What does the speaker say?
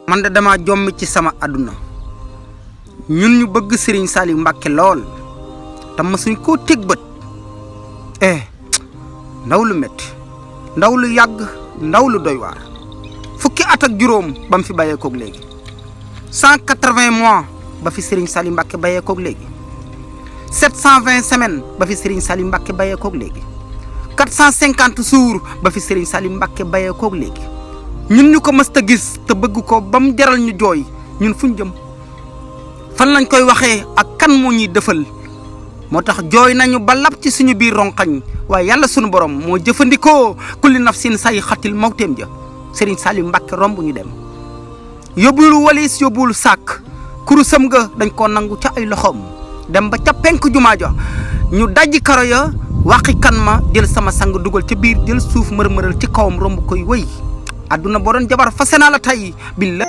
man da dama jommi ci sama aduna ñun ñu bëgg Serigne Saliou Mbacké lool te mësuñ koo teg bët ndaw lu metti ndaw lu yàgg ndaw lu doy waar fukki at ak juróom bam fi bàyyeekoog léegi 180 mois ba fi Serigne Saliou Mbacké bàyyeekoog léegi 720 semaines ba fi Serigne Saliou Mbacké bàyyeekoog léegi 450 jours ba fi Serigne Saliou Mbacké bàyyeekoog léegi ñun ñu ko mësta gis te bëgg ko bam jaral ñu jooy ñun fuñ jëm fan lañ koy waxee ak kan moo ñuy defal moo tax jooy nañu ba lab ci suñu biir ronqañ waaye yàlla suñu borom moo jëfandikoo kulli nafsin say xatil mawteem ja Serigne Saliou Mbacké romb ñu dem yóbbulu walis yóbbulu sàkk kurusam nga dañ koo nangu ca ay loxoom dem ba ca penk jumaa ja ñu dajji karo ya waqi kan ma jël sama sang dugal ca biir jël suuf mërmëral ci kawam romb koy wëy aduna boo doon jabar fase naa la tey billah